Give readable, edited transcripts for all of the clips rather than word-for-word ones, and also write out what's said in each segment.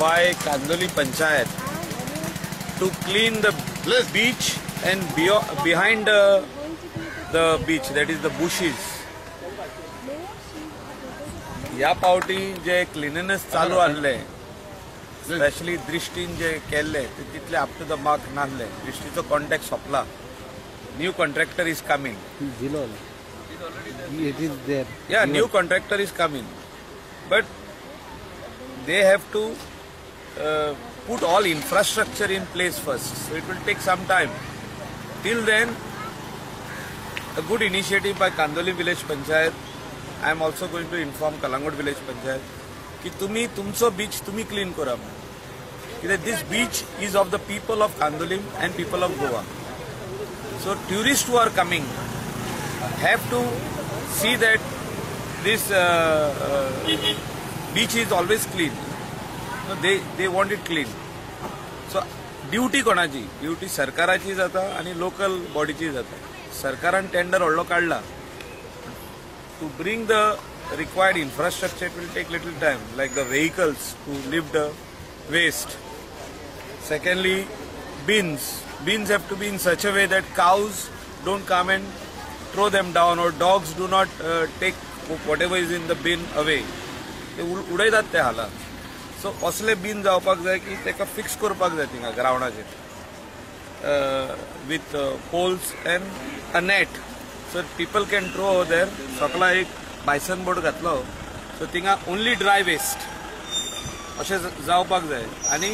by Candolim Panchayat to clean the beach and behind the beach, that is the bushes. ह्या पावटी जे cleanness चालू आहले, specially दृश्टीन जे केल्ले ते तितले अप टू the mark नासले. दृश्टीचो contract सोंपला, new contractor is coming. It is there. Yeah, new contractor is coming, but they have to put all infrastructure in place first. So it will take some time. Till then, a good initiative by Candolim Village Panchayat. I am also going to inform Calangute Village Panchayat ki tumi tumcho beach tumi clean kora. This beach is of the people of Candolim and people of Goa. So tourists who are coming have to see that this beach is always clean. No, they want it clean. So duty कोणाची? Duty सरकाराची जाता आणि local बॉडीची जाता. सरकारान tender व्हडलो काडला, to bring the required infrastructure it will take little time, like the vehicles to lift the waste. Secondly, bins have to be in such a way that cows don't come and throw them down, or dogs do not take whatever is in the bin away. ते उडयतात ते हाला. So असले बीन जावपाक जाय की ताका फिक्स करपाक जाय थिंगा ग्रावंडाचेर with poles and a net, so people can throw over there. सकला एक बायसन बोर्ड घातलो, सो थिंगा ओनली ड्राय वेस्ट अशें जावपाक जाय. आनी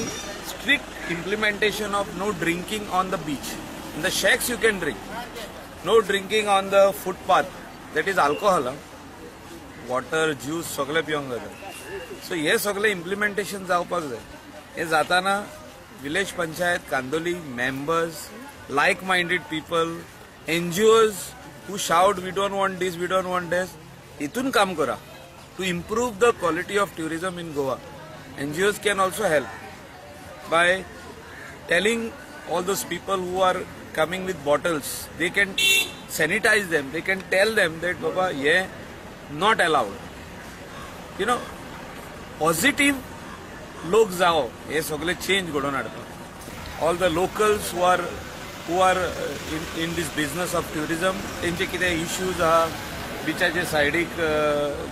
strict implementation of no drinking on the beach. In the shacks you can drink, no drinking on the footpath, that is alcohol, water, juice सगळे पिवंक जाता. सो हे सगळे इम्प्लिमेंटेशन जावपाक जाय. हे जाताना village panchayat Candolim members, like minded people, NGOs who shout we don't want this, we don't want this, हितून काम करा to improve the quality of tourism in Goa. NGOs can also help by telling all those people who are coming with bottles, they can sanitize them, they can tell them that baba ye not allowed. You know, positive lok jao, हे सगळे change घडोवन हाडपाक. All the locals who are in this business of tourism, तेंचे कितें issues आहा बिचाचे सायडीक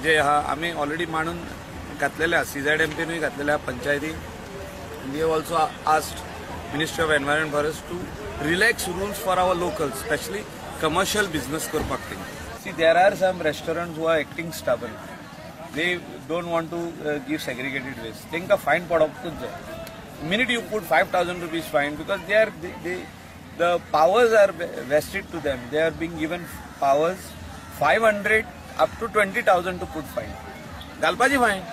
जे आहा, आमी ऑलरेडी मांडून घातलेले आहा, सीझेडएमपीनूय घातलेले आहा पंचायती. We have also asked Ministry of Environment Forest to relax rules for our locals, especially commercial business करपाक तेंकां. See, there are some restaurants who are acting stubborn. They don't want to give segregated waste. तेंकां fine पडोवपाकूच जाय. Minute you put 5,000 rupees fine, because they are the powers are vested to them. They are being given powers 500 up to 20,000 to put fine. घालपाची fine.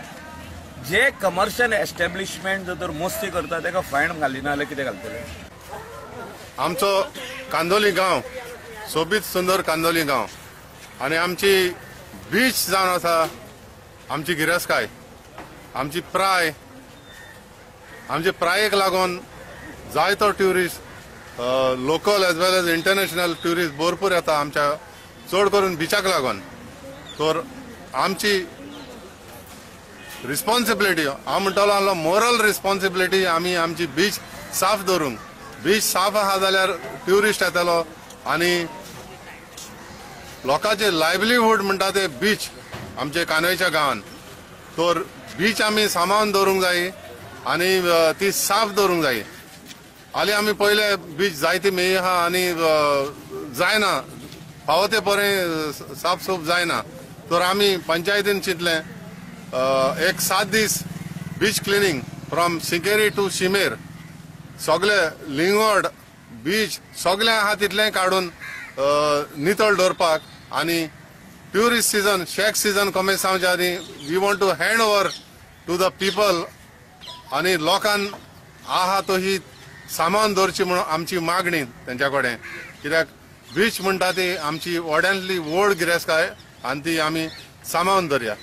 जे commercial establishment जर तर मस्ती करता ताका fine घालिना जाल्यार कितें घालतले? आमचो कांदोली गांव सोबीत सुंदर कांदोली गांव आनी आमची बीच जावन आसा आमची गिरेस्तकाय, आमची प्राय, आमचे प्रायेक लागून जायतो tourist, local as well as international tourist भरपूर येता आमच्या, चड करून बिचाक लागून. तर आमची रिस्पॉन्सिबिलिटी, हांव म्हणटलो आहलो मोरल रिस्पॉन्सिबिलिटी, आमी आमची बीच साफ दवरूंक. बीच साफ आहा जाल्यार ट्युरिस्ट येतलो आनी लोकांचे लायवलीहूड म्हणटा ते बीच आमचे कानोयच्या गांवान. तर बीच आमी सांबाळून दवरूंक जाय आनी ती साफ दवरूंक जाय. हालीं आमी पयले बीच जायती मेळी आहा आनी जायना, फावो ते बरें साफ सूफ जायना. तर आमी पंचायतीन चिंतलें एक 7 दीस beach cleaning from Sinquerim to Shimer, सगळे लिंगोड बीच सगळें आहा तितलें काडून नितळ दवरपाक. आनी ट्युरिस्ट सिजन, शेक सिजन कमेन्स जावच्या आदीं we want to hand over to the people आनी लोकान आहा तो ही सामान दवरची म्हणून आमची मागणी तेंच्या कडेन. कित्याक बीच म्हणटा ती आमची व्हड्यांतली व्हड गिरेस्तकाय आनी ती आमी सांबाळून दवरया.